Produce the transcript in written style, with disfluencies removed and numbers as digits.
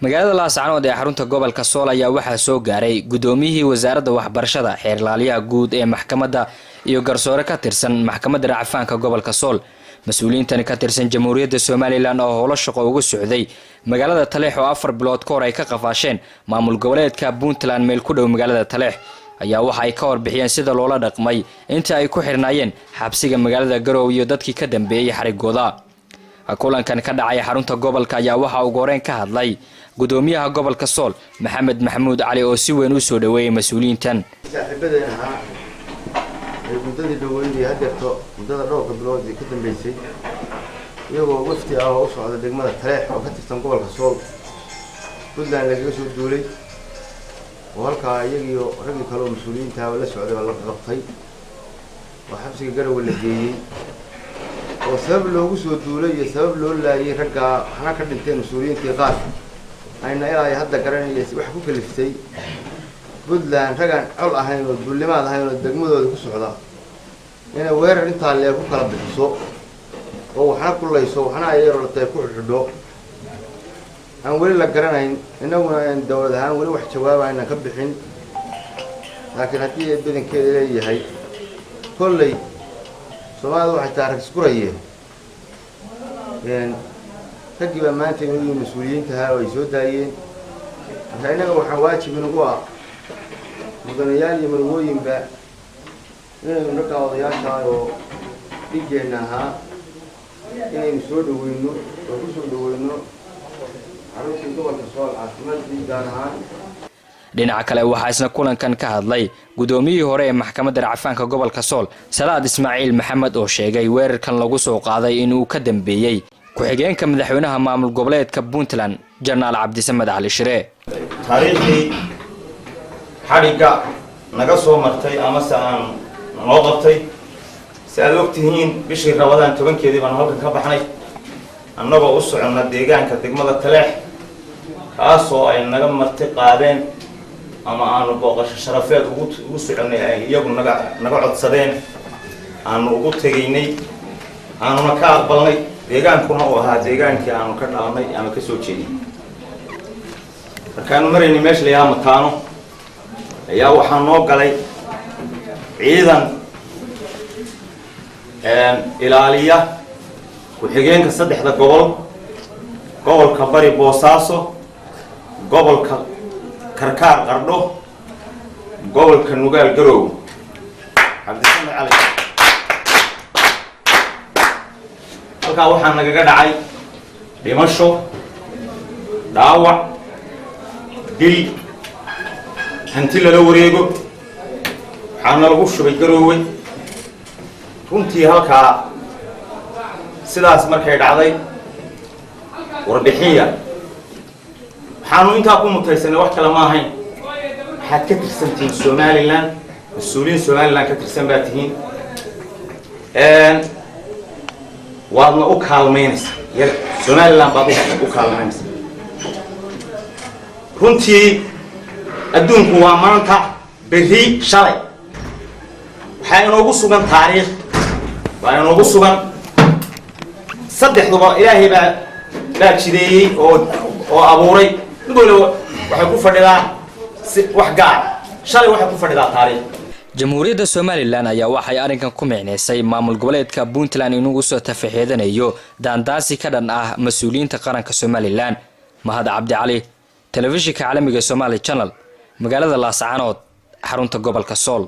Magaalada Laascanood ee xarunta gobolka Sool ayaa waxaa soo gaaray gudoomiyihii wasaaradda waxbarashada, xeerlaaliyaha guud ee maxkamadda iyo garsoore ka tirsan maxkamadda racfaanka gobolka Sool. Mas-uuliyiintan ka tirsan Jamhuuriyadda Somaliland oo howlo shaqo uga socday magaalada Taleex oo 4 bilood ka hor ay ka qafaasheen maamul goboleedka Puntland meel ku dhow magaalada Taleex ayaa waxa ay ka warbixiyeen sida loola dhaqmay inta ay ku xirnaayeen xabsiga magaalada Garowe iyo dadkii ka dambeeyey xarigooda. Kulankan ka dhacay xarunta gobolka ayaa waxaa ugu horeyn ka hadlay gudoomiyaha gobolka Sool, Maxamed Maxamuud Cali, oo si weyn u soo dhaweeyey mas-uuliyiintan. Saaxiibadeen ahaa ee muddadii dhaweydii hadeerto, muddada dhowrka biloodii ka dambeysay, iyagoo wafdi ah oo u socda degmada Taleex oo ka tirsan gobolka Sool, Puntland lagaga soo duulay oo halkaa iyagiyo raggii kale oo mas-uuliyiintaaba la socdayba la qabtay oo xabsiga Garowe la geeyey, oo sabab loogu soo duulay iyo sabab loo laayay raggaa waxna ka dhinteen mas-uuliyiintii qaar ayna ilaa iyo hadda garanaya wax ku kaliftay Puntland raggaan col ahayn oo duulimaad ahayn oo degmadooda ku socda inay weerar intaa lee ku kala bixiso oo waxna kulayso, waxna ay yarortay ku xidhxidho, aan weli la garanayn. Innaguna aan dawlad ahaan weli wax jawaaba aynan ka bixin, laakiin haddii ay badankeeda leeyahay kolley Soomaalida waxay tahay rag isguraye. Raggii baa maanta inuu yihi mas-uuliyiintahaa oo ay soo daayeen. Marka innaga waxaa waajib inagu ah, mudanayaal iyo marwooyinba, inaynu raggaa odayaasha oo dhiggeenna ahaa inaynu soo dhaweyno oo ku soo dhaweyno xaruntii gobolka Sool, caasimadii gaar ahaan. Dhinaca kale, waxaa isna kulankan ka hadlay gudoomiyihii hore ee maxkamadda racfaanka gobolka Sool, Salaad Ismaaciil Maxamed, oo sheegay weerarkan lagu soo qaaday inuu ka dambeeyey ku-xigeenka madaxweynaha maamul goboleedka Puntland, Jenaraal Cabdisamed Cali Shire. Taariikhdii xadhigga naga soo martay amase aan noo qabtay, si aad og tihiin, bishii Rabadaan 10-keedii baanu halkan ka baxnay annagoo u soconna deegaanka degmada Taleex, kaasoo ay naga marti qaadeen ama aanu booqasho sharafeed ugu soconnay, ay iyagu naga codsadeen, aanu ugu tegaynay, aanuna ka aqbalnay, deegaankuna uu ahaa deegaankii aanu ka dhalanay ama ka soo jeedin. Markaanu maraynay meesha la yidhaha Mataano ayaa waxaa noo galay ciidan ilaaliya ku-xigeenka saddexda gobol: gobolka Bari Boosaaso, gobolka Karkaar Qardho, gobolka Nugaal Garoow, Cabdisamed Cali. Halkaa waxaa nagaga dhacay dhimasho, dhaawac, dil, hanti lala wareego. Waxaana lagu shubay Garoowe. Runtii halkaa sidaas markay dhacday, warbixinya waxaanu intaa ku mutaysanay wax kale ma ahayn: waxaad ka tirsan tihiin Somaliland, mas-uuliyiin Somaliland ka tirsan baa tihiin, waadna u kaalmaynaysaa iyaga, Somaliland baad u kaalmaynaysaa. Runtii adduunku waa maanta, berri, shalay. Waxaa inoogu sugan taariikh baa inoogu sugan. Saddexduba Ilaahay baa jideeyey oo abuuray. Mid waliba waxay ku fadhidaa si wax gaar, shalay waxay ku fadhidaa taariikh. Jamhuuriyadda Somaliland ayaa waxay arrinkan ku micnaysay maamul goboleedka Puntland inuu usoo tafaxeedanayo daandaasi ka dhan ah mas-uuliyiinta qaranka Somaliland. Mahad Cabdicali, telefishinka caalamiga Somali Channel, magaalada Laascaanood, xarunta gobolka Sool.